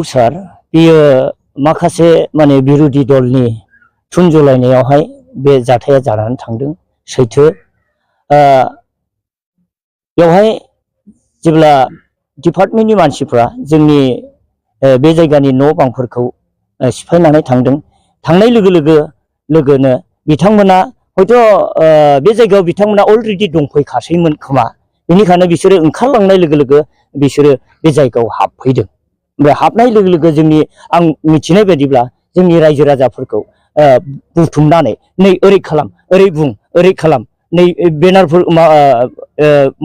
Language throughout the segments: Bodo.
सार बियो माखासे माने बिरोधी दलनि थुनजुलायनायावहाय बे जाथाया जानानै थांदों सैथो बेवहाय जेब्ला डिपार्टमेन्टनि मानसिफ्रा जोंनि बे जायगानि न' बांफोरखौ सिफायनानै थांदों थांनाय लोगोनो बिथांमोना हयथ' बे जायगायाव बिथांमोना अलरेडि दंफैखासैमोन खोमा बेनिखायनो बिसोरो ओंखारलांनाय लोगो बिसोरो बे जायगायाव हाबफैदों ओमफ्राय हाबनाय लोगो जोंनि आं मिथिनाय बायदिब्ला जोंनि रायजो राजाफोरखौ बुथुमनानै नै ओरै खालाम ओरै बुं ओरै खालाम नै बेनारफोर मा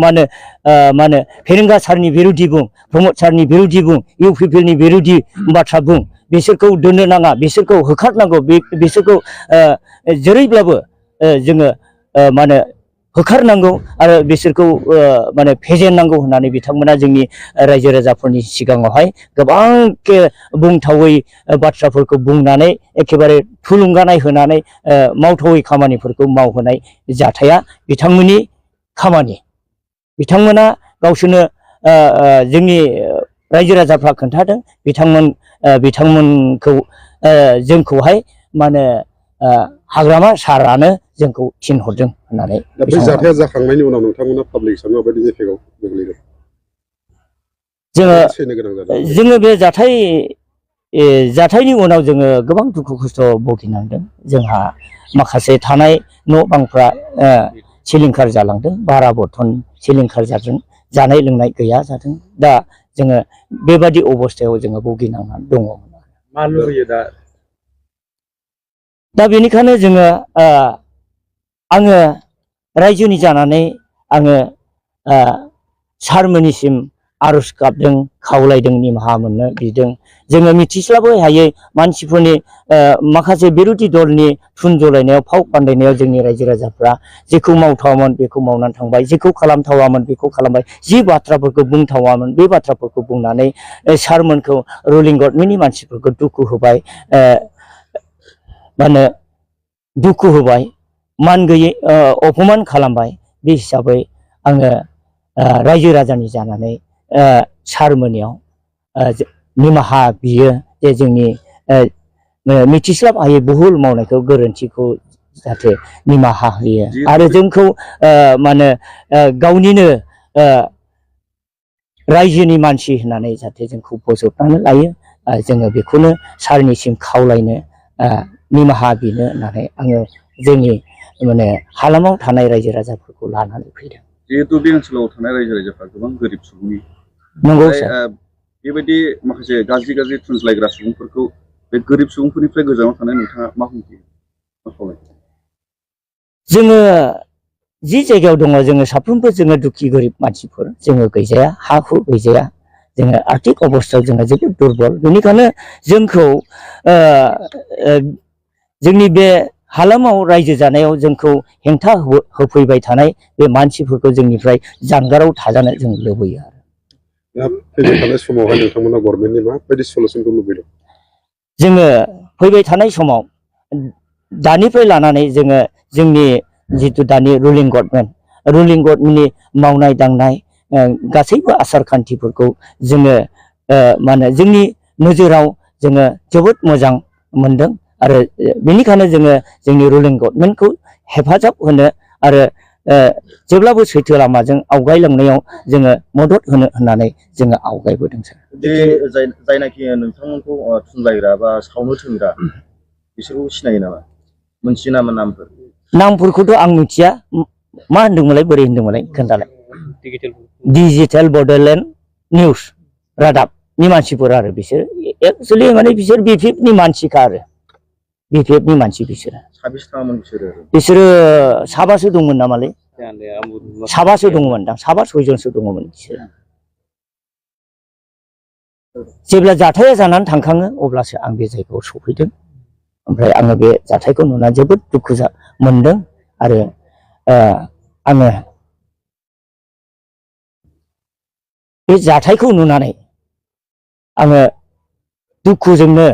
होनो फेरेंगा सारनि बिरोधी बुं प्रमद सारनि बिरोधी बुं इउपिपिएलनि बिरोधी बाथ्रा बुं बिसोरखौ दोननो नाङा बिसोरखौ होखारनांगौ बिसोरखौ जेरैब्लाबो जोङो माने होखारनांगौ आरो बिसोरखौ माने फेजेननांगौ होननानै बिथांमोना जोंनि रायजो राजाफोरनि सिगाङावहाय गोबांखे बुंथावै बाथ्राफोरखौ बुंनानै एखेबारे थुलुंगानाय होनानै मावथावै खामानिफोरखौ मावहोनाय जाथाया बिथांमोननि खामानि बिथांमोना गावसोरनो जोंनि रायजो राजाफ्रा खोन्थादों बिथांमोनखौ जोंखौहाय माने हाग्रामा सारानो जोंखौ थिनहरदों होननानै बे जाथाया जाखांनायनि उनाव नोंथांमोना पाब्लिक हिसाबै माबायदि एफेक्टआव गोग्लैदों जोङो बे जाथायनि उनाव जोङो गोबां दुखु खस्थ' भुगिनांदों जोंहा माखासे थानाय न' बांफ्रा सिलिंखार जालांदों बारा बर्तन सिलिंखार जादों जानाय लोंनाय गैया जादों दा जोङो बेबादि अबस्थायाव जोङो भुगिनांनानै दङ मा लुबैयो दा बेनिखायनो जोङो आङो रायजोनि जानानै आङो सारमोननिसिम आरज गाबदों खावलायदों निमाहा मोननो बिदों जोङो मिथिस्लाबै हायै मानसिफोरनि माखासे बिरोधी दलनि थुनजलायनायाव फाव फान्दायनायाव जोंनि रायजो राजाफ्रा जेखौ मावथावामोन बेखौ मावनानै थांबाय जेखौ खालामथावामोन बेखौ खालामबाय जि बाथ्राफोरखौ बुंथावामोन बे बाथ्राफोरखौ बुंनानै सारमोनखौ रुलिं गभर्नमेन्टनि मानसिफोरखौ दुखु होबाय माने दुखु होबाय मान गैयै अपमान खालामबाय बे हिसाबै आङो रायजो राजानि जानानै सारमोननियाव निमाहा बियो जे जोंनि मिथिस्लाब हायै भुल मावनायखौ गोरोन्थिखौ जाहाथे निमाहा होयो आरो जोंखौ माने गावनिनो रायजोनि मानसि होननानै जाहाथे जोंखौ बजबनानै लायो जोङो बेखौनो सारनिसिम खावलायनो निमाहा बिनो होननानै आङो जोंनि माने हालामाव थानाय रायजो राजाफोरखौ लानानै फैदों जिहेतु बे ओनसोलाव थानाय रायजो राजाफ्रा गोबां गोरिब सुबुंनि नंगौ सार बेबायदि माखासे गाज्रि थुनज्लायग्रा सुबुंफोरखौ बे गोरिब सुबुंफोरनिफ्राय गोजानाव थानाय नोंथाङा मा बुंयो मा खावलायो जोङो जि जायगायाव दङ जोङो साफ्रोमबो जोङो दुखि गोरिब मानसिफोर जोङो गैजाया हा हु गैजाया जोङो आर्थिक अबस्थायाव जोङो जोबोद दुरबल बेनिखायनो जोंखौ जोंनि बे हालामाव रायजो जानायाव जोंखौ हेंथा होफैबाय थानाय बे मानसिफोरखौ जोंनिफ्राय जानगाराव थाजानो जों लुबैयो आरो दा फैबाय थानाय समावहाय नोंथांमोना गभर्नमेन्टनि माबायदि सलुसनखौ लुबैदों जोङो फैबाय थानाय समाव दानिफ्राय लानानै जोङो जोंनि जितु दानि रुलिं गभर्नमेन्टनि मावनाय दांनाय गासैबो आसार खान्थिफोरखौ जोङो मा होनो जोंनि नोजोराव जोङो जोबोद मोजां मोनदों आरो बेनिखायनो जोङो जोंनि रुलिं गभर्नमेन्टखौ हेफाजाब होनो आरो जेब्लाबो सैथो लामाजों आवगायलांनायाव जोङो मदद होनो होननानै जोङो आवगायबोदों सार बे जायनाखि नोंथांमोनखौ थुनलायग्रा बा सावनो थोनग्रा बिसोरखौ सिनायो नामा मोनथियो नामा नामफोरखौथ' आं मिथिया मा होनदोंमोनलाय बोरै होनदोंमोनलाय खोन्थालाय डिजिटेल बड'लेण्ड निउस रादाबनि मानसिफोर आरो बिसोर एक्सुवेलि माने बिसोर बिपिएफनि मानसिखा आरो बिपिएफनि मानसि बिसोरो साबासो दंमोन नामालै साबासो दंमोन दां साबा सयजनसो दङमोन बिसोरो जेब्ला जाथाया जानानै थांखाङो अब्लासो आं बे जायगायाव सफैदों ओमफ्राय आङो बे जाथायखौ नुनानै जोबोद दुखु मोनदों आरो आङो बे जाथायखौ नुनानै आङो दुखुजोंनो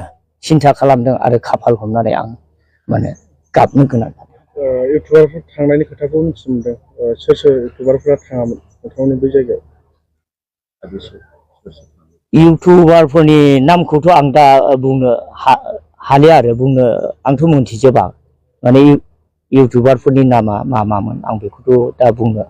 सिन्था खालामदों आरो खाफाल हमनानै आं माने गाबनो गोनां इउटुबारफोर थांनायनि खोथाखौ मिथिनो मोनदों सोर इउटुबारफोरा थाङामोन नोंथांमोननि बै जायगायाव इउटुबारफोरनि नामखौथ' आं दा बुंनो हालिया आरो बुंनो आंथ' मोनथिजोबा माने इउटुबारफोरनि नामा मा मामोन आं बेखौथ' दा बुंनो